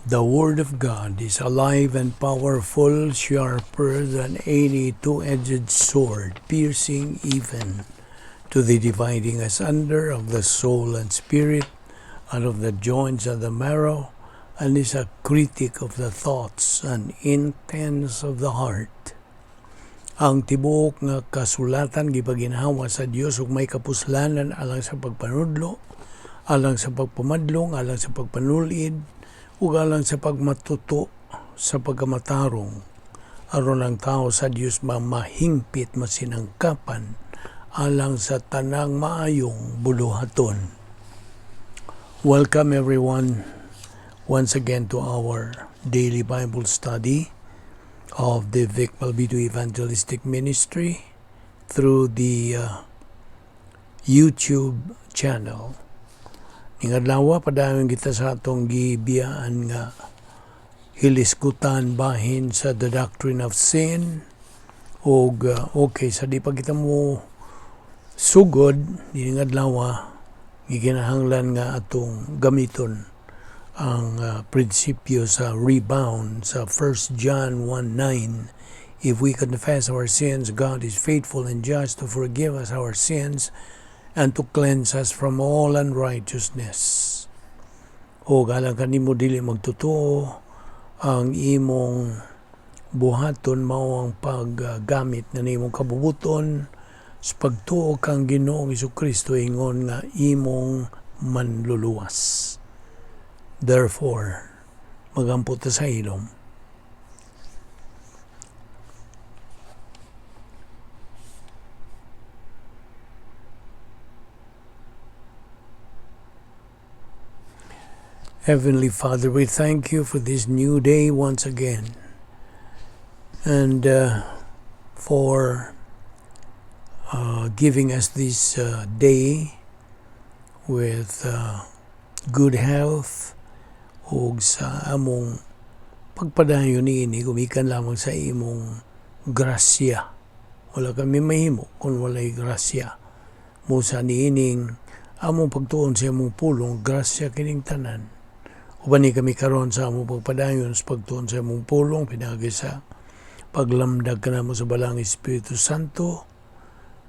The Word of God is alive and powerful, sharper than any two-edged sword, piercing even to the dividing asunder of the soul and spirit, and of the joints and the marrow, and is a critic of the thoughts and intents of the heart. Ang tibuok nga kasulatan gipaginhawa sa Dios ug may kapuslanan alang sa pagpanudlo, alang sa pagpamadlong, alang sa pagpanulid, ug alang sa pagmatuto sa pagkamatarong, aron ang tao sa Dios mamahingpit, masinangkapan alang sa tanang maayong buluhaton. Welcome, everyone, once again to our daily Bible study of the Vic Malvido Evangelistic Ministry through the YouTube channel. Ning adlaw, padayon kita sa atong gibiyaan nga hilisgutan bahin sa the doctrine of sin. Og okay, sa di pa kita mo sugod ning adlaw, gikinahanglan nga atong gamiton ang prinsipyo sa rebound sa 1 John 1:9. "If we confess our sins, God is faithful and just to forgive us our sins and to cleanse us from all unrighteousness." O alang kanimo dili magtotoo, ang imong buhaton mao ang paggamit na nimong kabubuton sa pagtuo kang Ginoong Kristo ingon nga imong manluluwas. Therefore, magampo ta sa ilom. Heavenly Father, we thank you for this new day once again and for giving us this day with good health ug sa among pagpadayon niini gumikan lamang sa imong grasya. Wala kami mahimo kung walay grasya. Busa niining among pagtuon sa imong pulong, grasya kining tanan. Ubani kami karon sa among pagpadayon sa pagtuon sa imong pulong pinaagi sa paglamdag kanamo sa Balaang Espiritu Santo.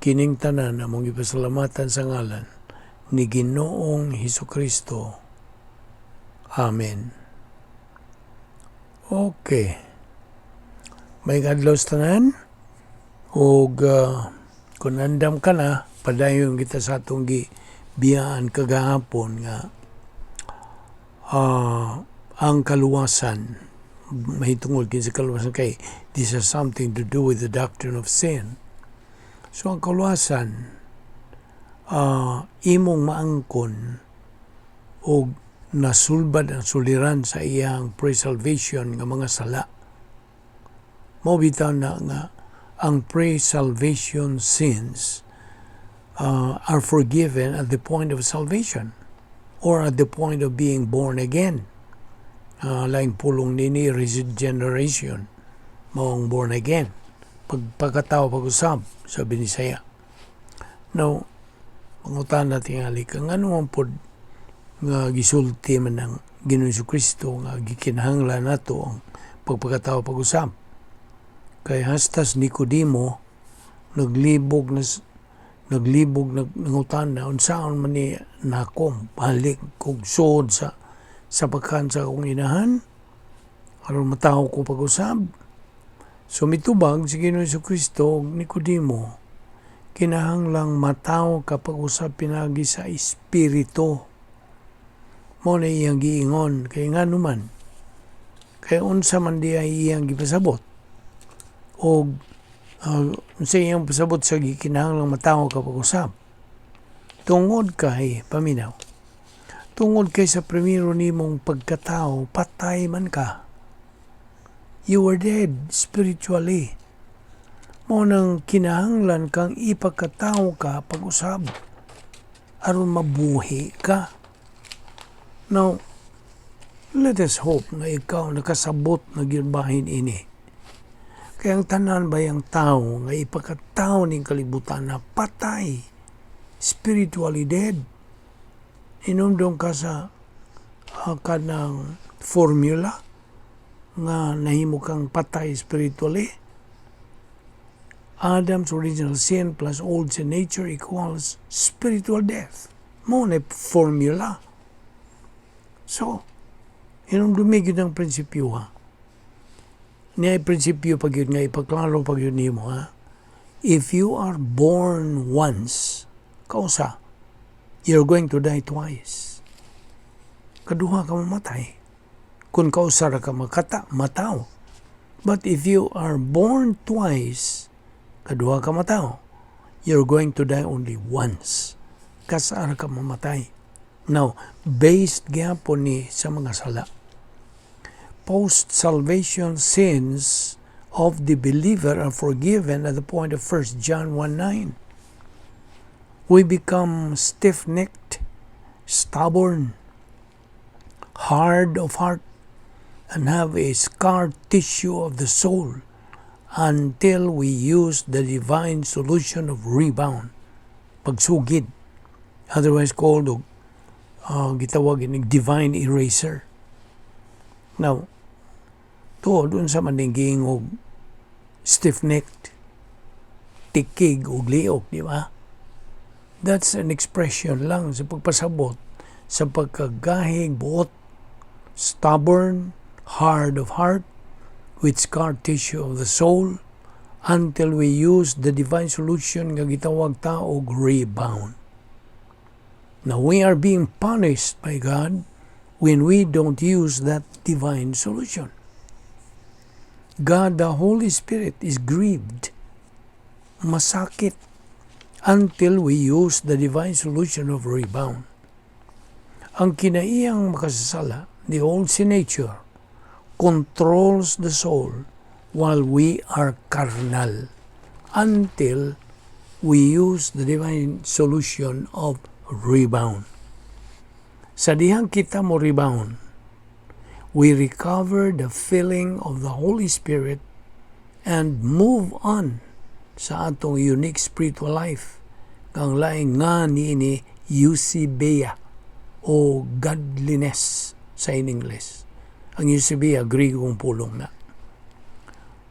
Kining tanan among ipasalamatan sa ngalan ni Ginoong Hesus Kristo. Amen. Okay. May adlaw sa tanan ug kung andam ka na, padayon kita sa atong gibiyaan kagahapon nga ang kaluwasan, mahitungod kini sa kaluwasan kay this has something to do with the doctrine of sin. So ang kaluwasan, imong maangkon og nasulbad ang suliran sa iyang pre-salvation nga mga sala. Mao bitaw na nga ang pre-salvation sins are forgiven at the point of salvation or at the point of being born again. Laing pulong nini, regeneration, maong born again. Pagpakatao pag-usab sa Binisaya. Now, pangutan natin ali kang ano man pod nga gisulti man ng Ginoong Kristo nga gikinahanglan nato ang pagpakatao pag-usab. Kay hastas Nicodemo naglibog, nangutana, "Unsaon man ni nako balik kog suod sa pagkan sa akong inahan aron matawo ko pag-usab?" So mitubag si Ginoong Kristo og Nicodemo, "Kinahanglang matawo ka pag-usab pinagi sa espiritu." Mo na iyang giingon kay ngano man, kay unsa man di ay iyang gipasabot og unsa iyang pasabot sa gikinahanglang matawo ka pag-usab? Tungod kay, paminaw, tungod kay sa primero nimong pagkatao, patay man ka. You were dead spiritually. Mo nang kinahanglan kang ipagkatao ka pag-usab aron mabuhi ka. Now, let us hope nga ikaw nakasabot na gyud bahin ini. Kaya ang tanan ba yung tao nga ipakatao ning kalibutan na patay, spiritually dead. Inumdong ka sa kanang formula nga nahimo kang patay spiritually. Adam's original sin plus old sin nature equals spiritual death. Mao na formula. So, hinumdumi gyud ang prinsipyo, ha. Niya prinsipyo pag yun nga ipaklaro pag yun nimo, ha. If you are born once, kausa, you're going to die twice. Kaduha ka mamatay. Kung kausa ra ka makata, mataw. But if you are born twice, kaduha ka mataw, you're going to die only once. Kasa ra ka mamatay. Now, based gyapon ni sa mga sala. Post-salvation sins of the believer are forgiven at the point of 1 John 1:9. We become stiff-necked, stubborn, hard of heart, and have a scarred tissue of the soul until we use the divine solution of rebound, pagsugid, otherwise called gitawag inig divine eraser. Now, tuod unsa man ning giingog stiff-necked, tikig ug liok, di ba? That's an expression lang sa pagpasabot sa pagkagahig buot, stubborn, hard of heart, with scar tissue of the soul, until we use the divine solution nga gitawag ta og rebound. Now, we are being punished by God when we don't use that divine solution. God, the Holy Spirit, is grieved, masakit, until we use the divine solution of rebound. Ang kinaiyang makasasala, the old sin nature, controls the soul while we are carnal until we use the divine solution of rebound. Sa dihang kita mo rebound, we recover the feeling of the Holy Spirit and move on sa atong unique spiritual life. Kang laing nga niini eusebeia o godliness sa in English. Ang eusebeia, Grigong pulong na.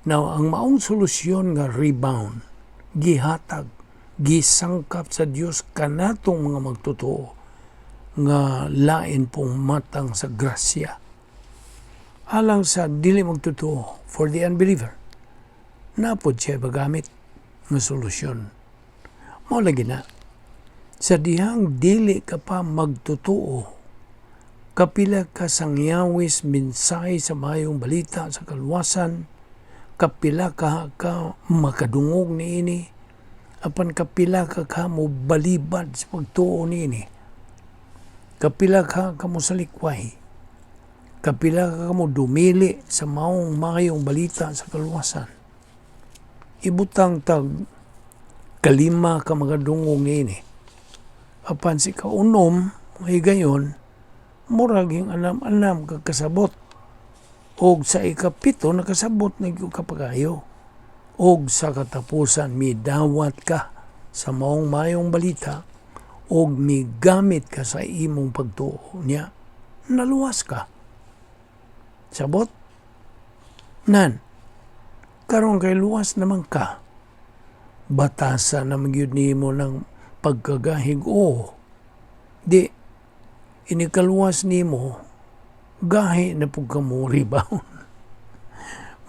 Now, ang maong solusyon nga rebound, gihatag, gisangkap sa Dios kanatong mga magtotoo nga lain pong matang sa grasya. Alang sa dili magtotoo, for the unbeliever, napod siya magamit nga solusyon. Mao lagi na, sa dihang dili ka pa magtotoo, kapila ka sangyawis mensahe sa mayong balita sa kaluwasan, kapila ka ka makadungog niini, apan kapila ka ka mo balibad sa pagtuo niini. Kapila ka ka mo salikway, kapila ka mo dumili sa maong mayong balita sa kaluwasan. Ibutang tag kalima ka makadungog niini. Apan si kaunom, higayon, murag yung anam-anam ka kasabot. Og sa ikapito, nakasabot na gyud ka pagayo. Og sa katapusan, midawat ka sa maong mayong balita og migamit ka sa imong pagtuo niya, naluwas ka. Sabot? Nan, karon kay luwas naman ka, batasa naman gyud nimo ng pagkagahig o di inikaluwas nimo, gahi na pud ka mo rebound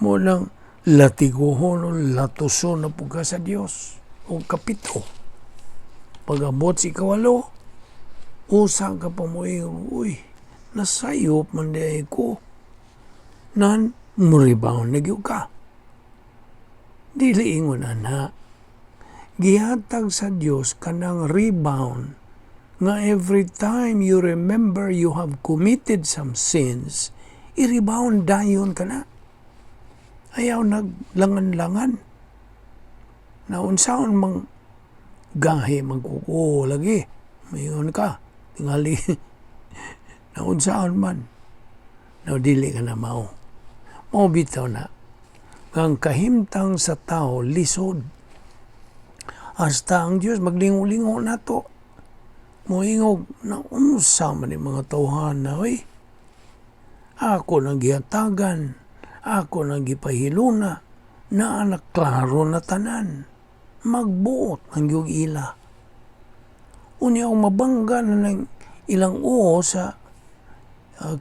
mo nang latiguhon o latuson na pud ka sa Dios. O kapito, pag-abot si ikawalo, usa ka pa mo, "Uy, nasayop man di ko." Nan mo rebound na gyud ka. Dili ingon ana. Gihatag sa Dios kanang rebound nga every time you remember you have committed some sins, i-rebound dayon ka na. Ayaw naglangan-langan. Na unsaon mang gahi magkuko lagi. Mayon ka. Tingali. Na unsaon man. Na dili ka na mao. Mao bitaw na. Ang kahimtang sa tao lisod. Hasta ang Dios maglingo-lingo nato. Moingog na unsa man ni mga tawhan na, oy. Ako nang gihatagan, ako nang gipahiluna, naa na klaro na tanan. Magbuot ang yung ila. Unya ang mabangga na ng ilang uo sa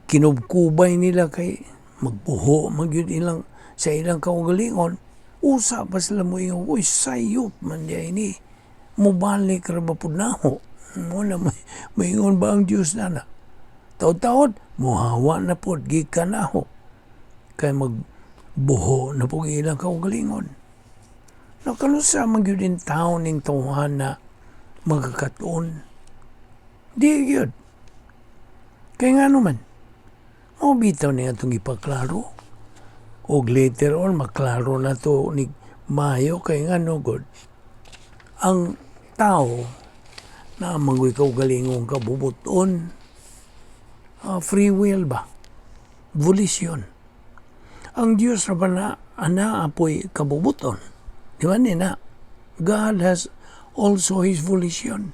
kinubkubay nila kay magbuho magyud ilang sa ilang kaugalingon, usa pa sila mo ingon, "Uy, sayop man diay ni, mubalik ra ba pud naho?" Mo na may maingon ba ang Dios na na taod-taod muhawa na pud gikan naho kay magbuho na pud ilang kaugalingon. Nakanusa man gyud in taon ning tawhan na magkakatuon di gyud kay ngano man mao bitaw ni atong ipaklaro og later on maklaro na to ni maayo kay ngano gud ang tao na mangoy kaugalingong kabubuton, free will ba, volition. Ang Dios ra ba na ana apoy kabubuton, di ba ni na God has also His volition.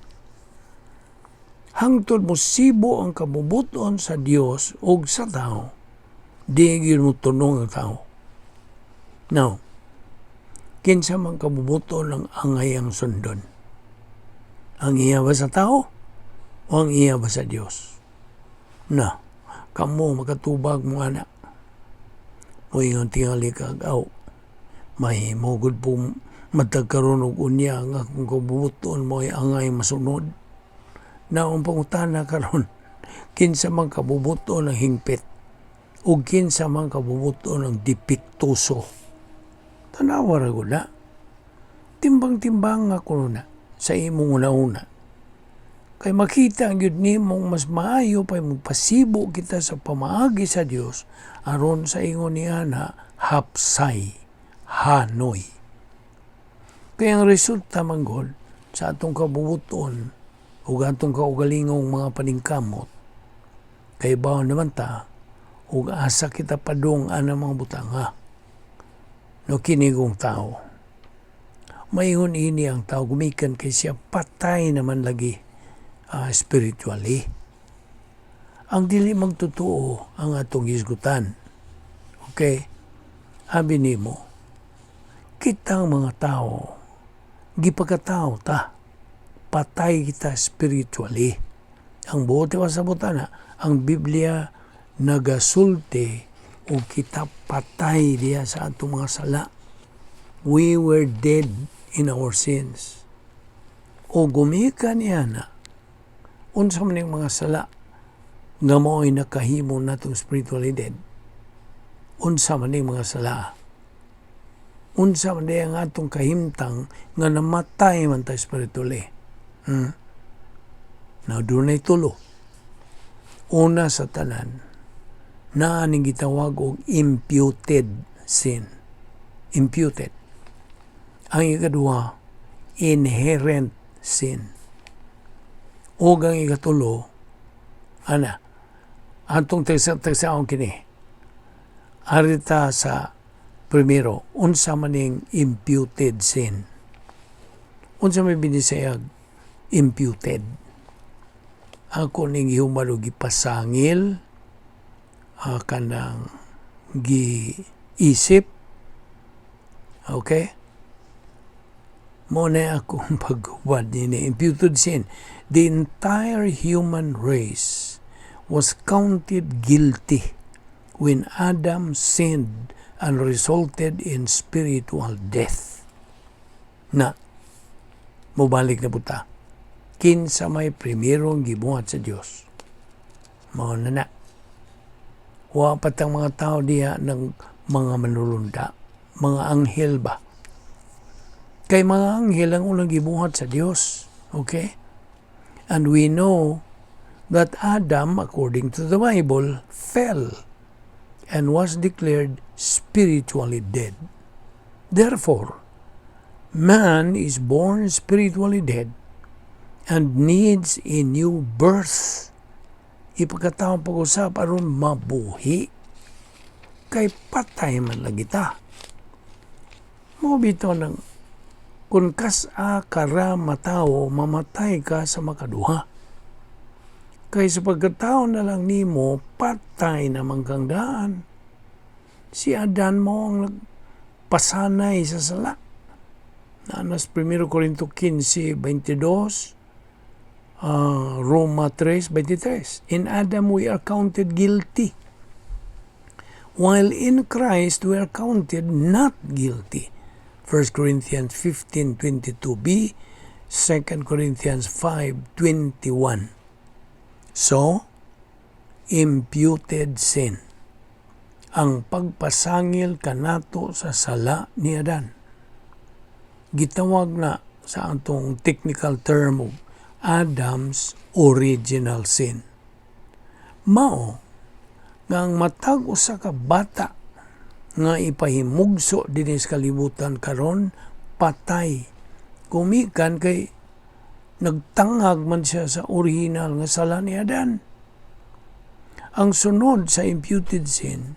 Hangtod mo sibo ang kabubuton sa Dios ug sa tao, di gyud mo tunong ang tao. Now, kinsa man kabubuton ang angay ang sundon? Ang iya ba sa tao o ang iya ba sa Dios? Na, kamo makatubag mo ana. Moingon tingali kag aw, mahimo gud po matag karon og unya ang akong kabubuton mo ay angay masunod. Na ang pangutana karon, kinsa man kabubuton ang hingpit ug kinsa man kabubuton ang depektuso? Tanawa ra gud na. Timbang-timbang nga kuno na sa imong una-una. Kay makita gyud nimong mas maayo pa magpasibo kita sa pamaagi sa Dios aron sa ingon niya na hapsay, hanoy. Kaya ang resulta manggod sa atong kabubuton ug atong kaugalingong mga paningkamot, kay bawo naman ta ug asa kita padung anang mga butanga. No kinigong tao. Maingon ini ang tao gumikan kay siya patay naman lagi spiritually. Ang dili magtotoo ang atong hisgutan. Okay? Abi nimo, kitang mga tao, gipagkatao ta, patay kita spiritually. Ang buot sa butana, ang Biblia nagasulti o kita patay diya sa atong mga sala. We were dead in our sins. O gumikan niya na, unsa man yung mga sala nga mao'y nakahimo natong spiritually dead? Unsa man yung mga sala? Unsa man ang atong kahimtang nga namatay man ta spiritually? Now, dunay tulo. Una sa tanan, naa ning gitawag og imputed sin. Imputed. Ang ikaduha, inherent sin. Ug ang ikatulo, ana, atong tagsa-tagsaon kini. Arita sa primero, unsa man ning imputed sin? Unsa may binisayag imputed? Ako ning gihumalo gipasangil, kanang giisip. Okay? Mo na akong paghubad ni imputed sin. The entire human race was counted guilty when Adam sinned and resulted in spiritual death. Na, mubalik na buta. Kinsa may primerong gibuhat sa Dios? Mao na na. Wa patang mga tao diha ng mga manulunda, mga anghel ba? Kay mga anghel ang unang gibuhat sa Dios. Okay? And we know that Adam, according to the Bible, fell and was declared spiritually dead. Therefore, man is born spiritually dead and needs a new birth. Ipagkatao pag-usap aron mabuhi. Kay patay man lagi ta. Mao bitaw ng kung kas-a ka ra matawo, mamatay ka sa makaduha. Kay sa pagkatao na lang nimo, patay naman kang daan. Si Adan mao ang nagpasanay sa sala. Naa sa 1 Corinto 15:22, Roma 3:23. In Adam we are counted guilty, while in Christ we are counted not guilty. 1 Corinthians 15:22b, 2 Corinthians 5:21. So, imputed sin. Ang pagpasangil kanato sa sala ni Adan. Gitawag na sa atong technical term og Adam's original sin. Mao nga ang matag usa ka bata nga ipahimugso dinhi sa kalibutan karon, patay gumikan kay nagtangag man siya sa original nga sala ni Adan. Ang sunod sa imputed sin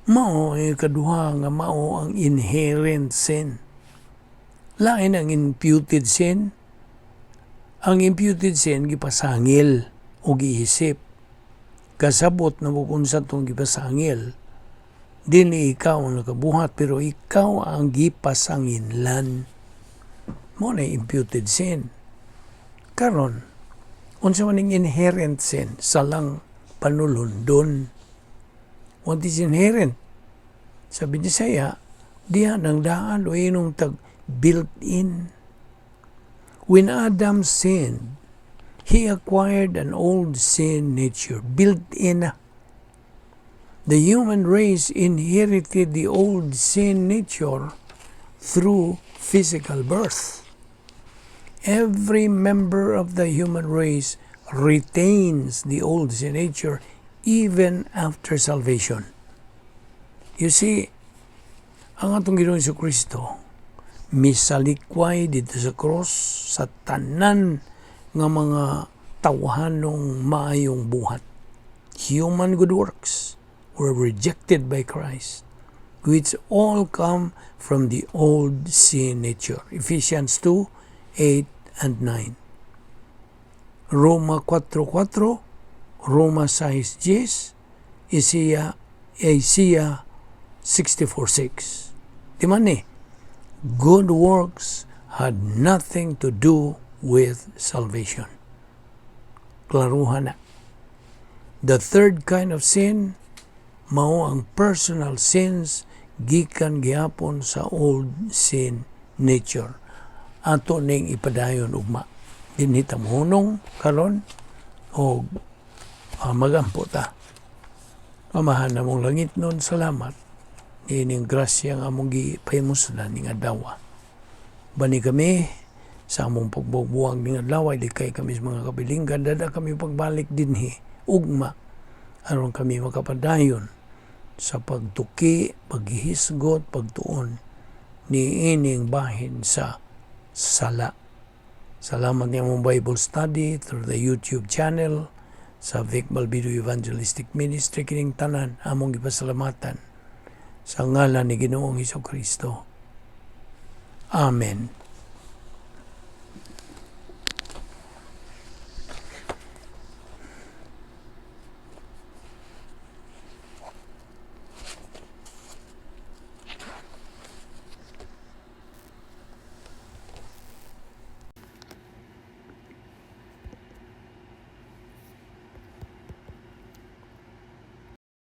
mao ang ikaduha nga mao ang inherent sin. Lain ang imputed sin. Ang imputed sin, gipasangil o giisip. Kasabot na mo kung unsa tong gipasangil. Dili ikaw ang nakabuhat, pero ikaw ang gipasanginlan. Mao na imputed sin. Karon, unsa man ning inherent sin? Salang panulundon. What is inherent? Sa Binisaya, diha nang daan o inong tag built-in. When Adam sinned, he acquired an old sin nature, built in. The human race inherited the old sin nature through physical birth. Every member of the human race retains the old sin nature even after salvation. You see, ang atong Ginoong Kristo misalikway didto sa cross sa tanan nga mga tawhanong maayong buhat. Human good works were rejected by Christ, which all come from the old sin nature. Ephesians 2:8 and 9. Roma 4:4, Roma 6:10, Isaiah 64:6. Di man ni, good works had nothing to do with salvation. Klaruhan na. The third kind of sin, mao ang personal sins gikan gihapon sa old sin nature. Ato ning ipadayon ugma. Dinhi ta mohunong karon og magampo ta. Amahan namong langitnon, salamat niining grasya nga among gipahimuslan ning adlaw. Bani kami sa among pagbubuwag ning adlaw, likay kami sa mga kabilinggan, dad-a kami pagbalik dinhi ugma aron kami makapadayon sa pagtuki, paghihisgot, pagtuon niining bahin sa sala. Salamat ni among Bible study through the YouTube channel sa Vic Balbido Evangelistic Ministry. Kining tanan among gipasalamatan sa ngalan ni Ginoong Hesus Kristo. Amen.